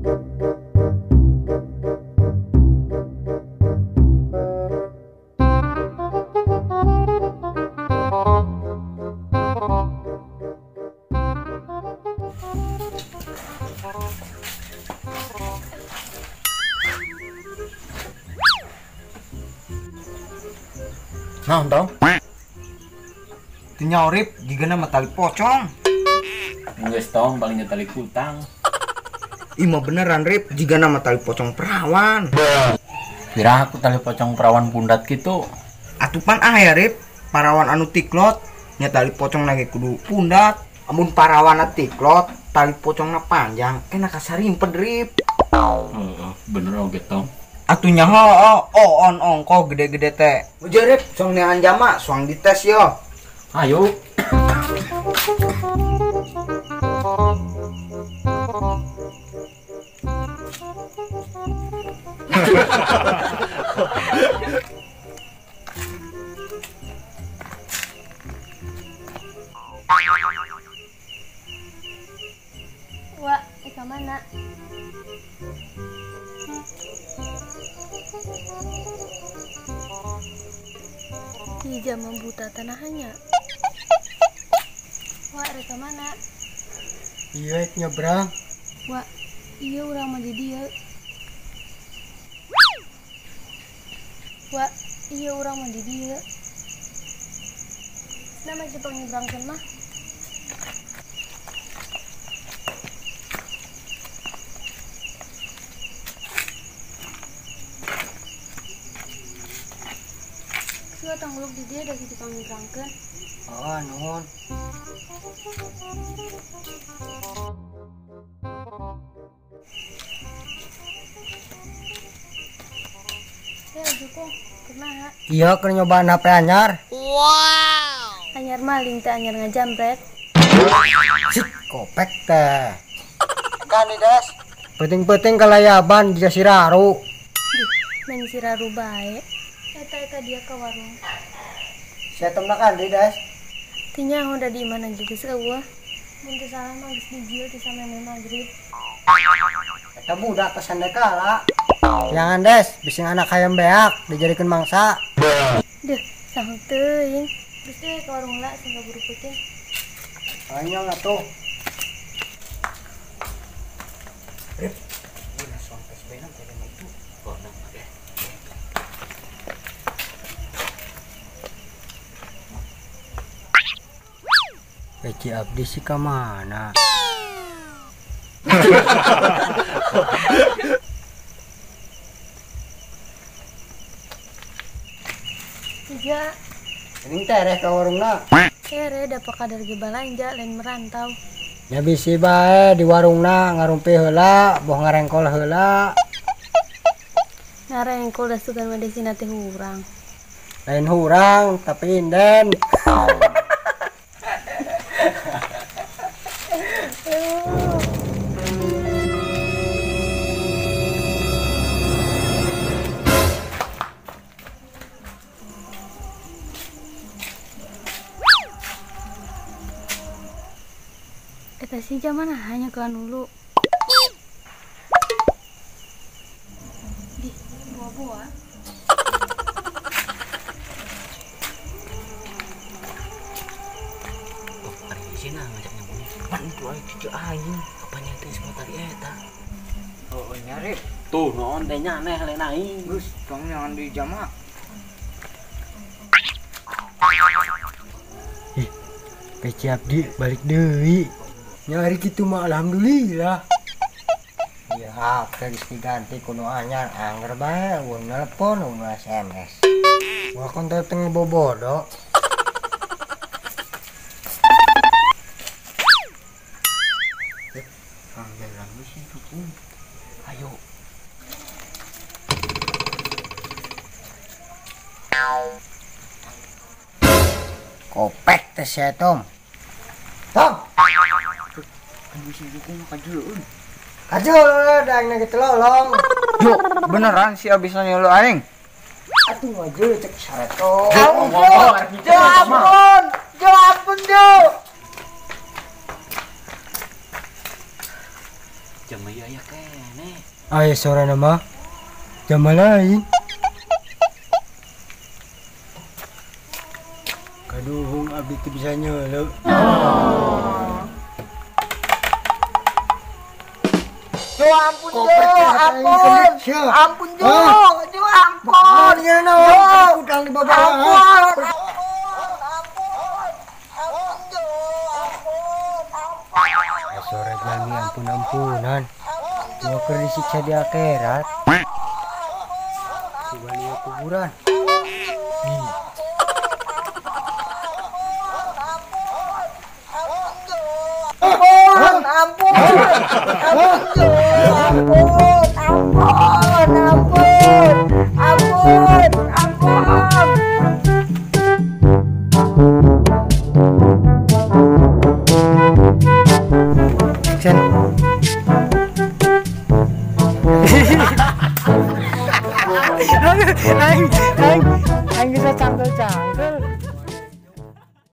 Nah, tong. Teu nyorip jigana mah tali pocong. Geus tong paling tali kutang. Ih mah beneran Rip, jigana mah tali pocong perawan. Kira aku tali pocong perawan pundat gitu. Atupan ah ya Rip, parawan anu tiklot nya tali pocong lagi kudu pundat. Amun parawana tiklot, tali pocongna panjang, enak kasarimpet Rip. Heeh, bener oge tong. Atuh nyaho oh on ongko gede-gede teh. Ujar Rip, song neangan jama, soang dites yo. Ayo. Wah, ika mana? Di zaman buta tanahannya. Wah, reka mana? Iya, nyebrang. Wah, iya urang mah di dieu. Wah, iya urang mah di dieu. Nama Jepang nyebrangkeun mah. Sudah tangguluk di dia dari Jepang nyebrangkeun. Oh, nuhun. Ya, Joko, kumaha? Iya, keur nyobaan HP anyar. Wow. Anyar maling teh anyar ngajambret. Sik, kopek teh. Kan Des. Penting-penting kalayaban jika siraru. Dih, main siraru bae. Eta eta dia ke warung. Saya temen kan di Des. Tinya udah di mana juga seueuh. Mun teu salah mah geus dijil ti sameme magrib. Eta budak pesan kala. Jangan Des, bising anak hayam beak dijadikeun mangsa. Deuh, sanggup teuing. Geus deh ke warung lah sing kaburu peuting. Anyong atuh. Rip, guna soang PSB na teh itu. Oh, nang deh. Peci abdi sih ke mana? Tiga. Ini tereh ke warungna. Tereh dapat kadar ge balanja lain merantau. Ya bisi bae di warungna ngarumpi heula, boh ngarengkol heula. Ngarengkol da sugan mah desina teh hurang. Lain hurang tapi inden. Eta si zaman hanya kelan dulu. Di buah-buah. Oh, ari di sini ngajak nyambung. Pan itu aing cucu aing, apanya teh semua tadi eta. Oh, nyari. Tuh, naon teh nya aneh lain aing. Geus, tong jangan di jama. Ih, peci abdi balik deui. Nyari gitu mah alhamdulillah. Iya, HP geus diganti kuno anyar angger bae, eueuh nelpon, eueuh SMS. Wah, kon teh teu ngebobodo. Ayo. Kopek teh sia Tom. Tom. Kajul, daeng gitu lolong. Yo, beneran sih abis nanya lu aing. Atuh ngajul cek sareto. Jo, ampun. Jo, ampun, Jo. Jama ieu aya keneh. Aya sorana mah jama lain. Kaduhung abdi teu bisa nyeuleuh. Jo ampun Jo, ampun. Ampun Jo, Jo ampun. Utang di bawah. Ampun. Sore jami ampun-ampunan. Mau keur disiksa di akhirat. Sugan ieu kuburan. Ampun, ampun. Ampun Jo, ampun, ampun, ampun. Ampun, ampun. Action. Aing, aing, aing bisa cangkel-cangkel.